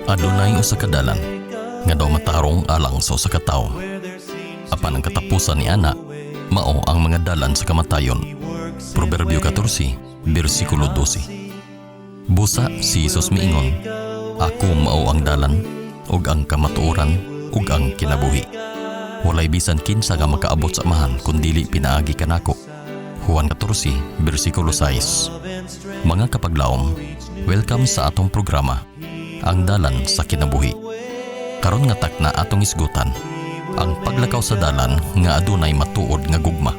Adunay usa ka dalan nga daw matarong alang sa usa ka tawo. Apan ang katapusan ni ana mao ang mga dalan sa kamatayon. Proverbio 14, bersikulo 12. Busa si Jesus miingon, "Ako mao ang dalan ug ang kamatuoran ug ang kinabuhi. Walay bisan kinsa nga makaabot sa Amahan kun dili pinaagi kanako." Juan 14, bersikulo 6. Mga kapaglaom, welcome sa atong programa, Ang Dalan sa Kinabuhi. Karon nga takna, atong isgutan ang paglakaw sa dalan nga adunay matuod nga gugma.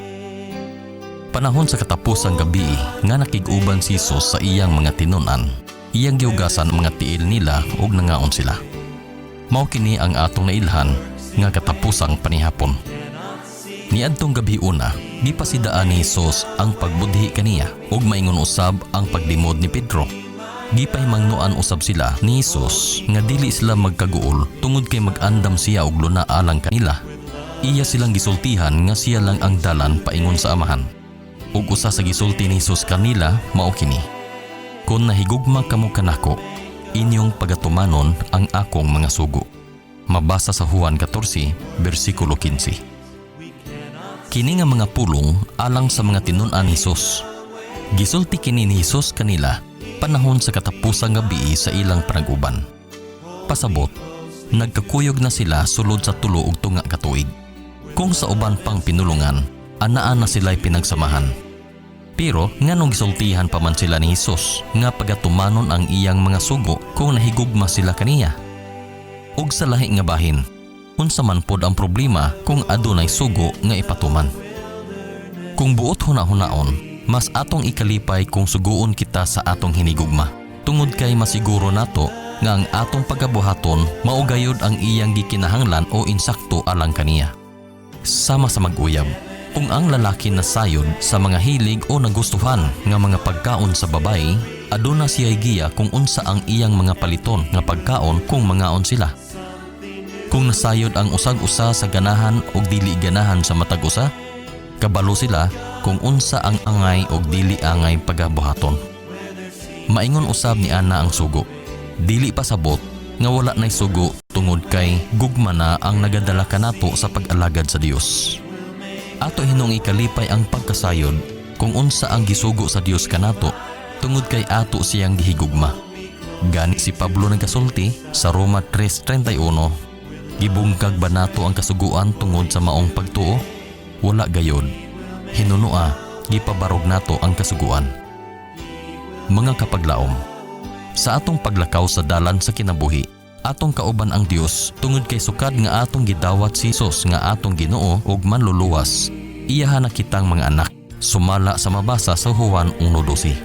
Panahon sa katapusang gabi nga nakig-uban si Jesus sa iyang mga tinunan, iyang gihugasan ang mga tiil nila ug nangaon sila. Mao kini ang atong nailhan nga katapusang panihapon. Niadtong gabi una, gipasidaan ni Jesus ang pagbudhi kaniya ug maingon usab ang paglimod ni Pedro. Gipahimangnoan usab sila ni Jesus nga dili sila magkaguol tungod kay mag-andam siya og luna alang kanila. Iya silang gisultihan nga siya lang ang dalan paingon sa Amahan. Ug usa sa gisulti ni Jesus kanila mao kini: "Kung nahigugma kamo kanako, inyong pagatumanon ang akong mga sugo." Mabasa sa Juan 14, bersikulo 15. Kini nga mga pulong alang sa mga tinun-an ni Jesus. Gisulti kini ni Jesus kanila panahon sa katapusang gabi sa ilang panag-uban. Pasabot, nagkakuyog na sila sulod sa 3.5 ka tuig. Kung sa uban pang pinulungan, anaa na sila'y pinagsamahan. Pero nganong gisultihan pa man sila ni Jesus nga pagatumanon ang iyang mga sugo kung nahigugma sila kaniya? Ug sa lahi nga bahin, unsa man pod ang problema kung adunay sugo nga ipatuman? Kung buot huna-hunaon, mas atong ikalipay kung suguon kita sa atong hinigugma, tungod kay masiguro nato nga ang atong pagabuhaton mao gayud ang iyang gikinahanglan o insakto alang kaniya. Sama sa mag-uyab, kung ang lalaki nasayod sa mga hilig o nagustuhan nga mga pagkaon sa babae, aduna siya giya kung unsa ang iyang mga paliton nga pagkaon kung mangaon sila. Kung nasayod ang usag usa sa ganahan og dili ganahan sa matag usa, kabalo sila kung unsa ang angay og dili angay pagabuhaton. Maingon usab ni ana ang sugo. Dili pasabot nga wala nay sugo tungod kay gugma na ang nagadala kanato sa pag-alagad sa Dios. Ato hinungong ikalipay ang pagkasayod kung unsa ang gisugo sa Dios kanato tungod kay ato siyang gihigugma. Gani si Pablo nagasulti sa Roma 3:31, "Gibungkag ba nato ang kasuguan tungod sa maong pagtuo? Wala gayod. Hinunoa, gipabarog nato ang kasuguan." Mga kapaglaom, sa atong paglakaw sa dalan sa kinabuhi, atong kauban ang Dios tungod kay sukad nga atong gidawat si Jesus nga atong Ginoo ug Manluluwas, iyaha na kitang mga anak, sumala sa mabasa sa Juan 1:12.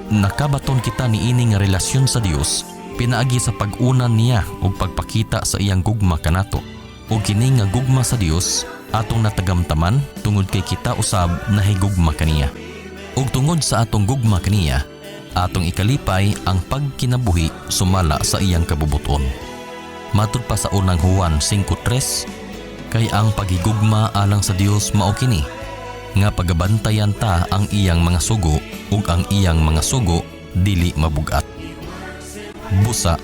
Nakabaton kita niini nga relasyon sa Dios pinaagi sa pag-unan niya ug pagpakita sa iyang gugma kanato. Ug kini nga gugma sa Dios atong natagamtaman tungod kay kita usab nahigugma kaniya. Ug tungod sa atong gugma kaniya, atong ikalipay ang pagkinabuhi sumala sa iyang kabubuton. Matud pa sa Unang Juan 5:3, kay ang paghigugma alang sa Dios mao kini, nga pagabantayan ta ang iyang mga sugo, ug ang iyang mga sugo dili mabugat. Busa,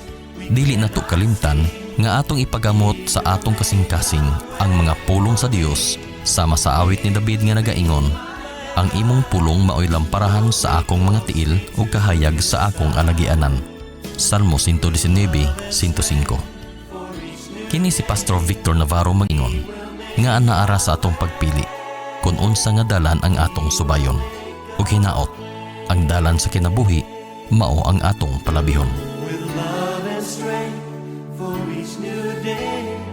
dili nato kalimtan nga atong ipagamot sa atong kasing-kasing ang mga pulong sa Dios sama sa awit ni David nga nagaingon, "Ang imong pulong maoy lamparahan sa akong mga tiil ug kahayag sa akong alagianan." Salmo 119:105. Kini si Pastor Victor Navarro mag-ingon nga naara sa atong pagpili kung unsa nga dalan ang atong subayon. Ug hinaot, ang dalan sa kinabuhi mao ang atong palabihon. With love and strength for each new day.